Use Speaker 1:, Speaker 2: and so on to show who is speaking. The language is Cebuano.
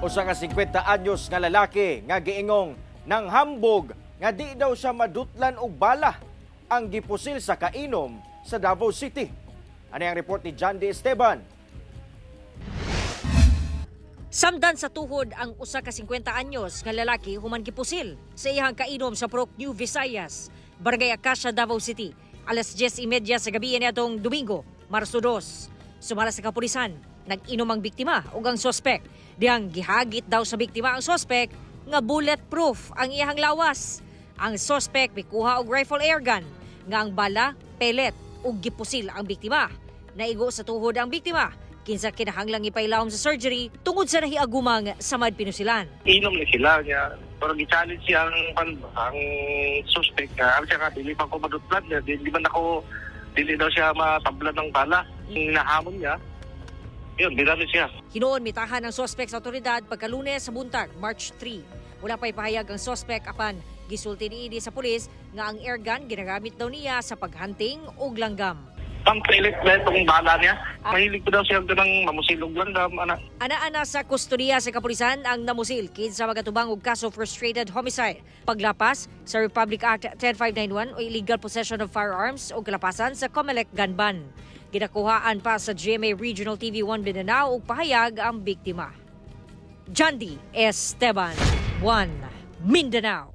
Speaker 1: Usa ka 50 anyos nga lalaki nga giingong nang hambog nga di daw siya madutlan og bala ang gipusil sa kainom sa Davao City. Ano ang report ni John D. Esteban?
Speaker 2: Samdan sa tuhod ang usa ka 50 anyos nga lalaki human gipusil sa iyang kainom sa Purok New Visayas, Barangay Acacia, Davao City, alas 10:30 sa gabi niadtong Domingo, Marso 2. Sumala sa kapulisan, nag-inom ang biktima ug ang sospek. Dihang gihagit daw sa biktima ang sospek nga bulletproof ang iyang lawas. Ang sospek mikuha og rifle airgun nga ang bala pellet ug gipusil ang biktima. Naigo sa tuhod ang biktima kinsa kinahanglang ipailawom sa surgery tungod sa nahiagumang samad pinusilan.
Speaker 3: Inom na sila niya. Pero gi-challenge siya ang suspect nga ano siya nga dili pa ko madutlan niya, di man ako, dili daw siya matablan ng bala. Nahamon niya yun, dinali siya.
Speaker 2: Hinuon mitahan ang sospek sa otoridad pagkalunes sa buntag, March 3. Wala pa'y pahayag ang sospek apan gisulti niini sa pulis nga ang airgun ginagamit daw niya sa paghunting og langgam.
Speaker 3: Pang pellet na itong bala niya. Mahilig ko daw siya ng mamusilog langgam ana.
Speaker 2: Ana-ana sa kustodiya sa kapulisan ang namusil kinsa magatubang og kaso frustrated homicide. Paglapas sa Republic Act 10591 o illegal possession of firearms o kalapasan sa COMELEC gun ban. Ginakuhaan pa sa GMA Regional TV 1 Mindanao og pahayag ang biktima. Jandy Esteban, 1 Mindanao.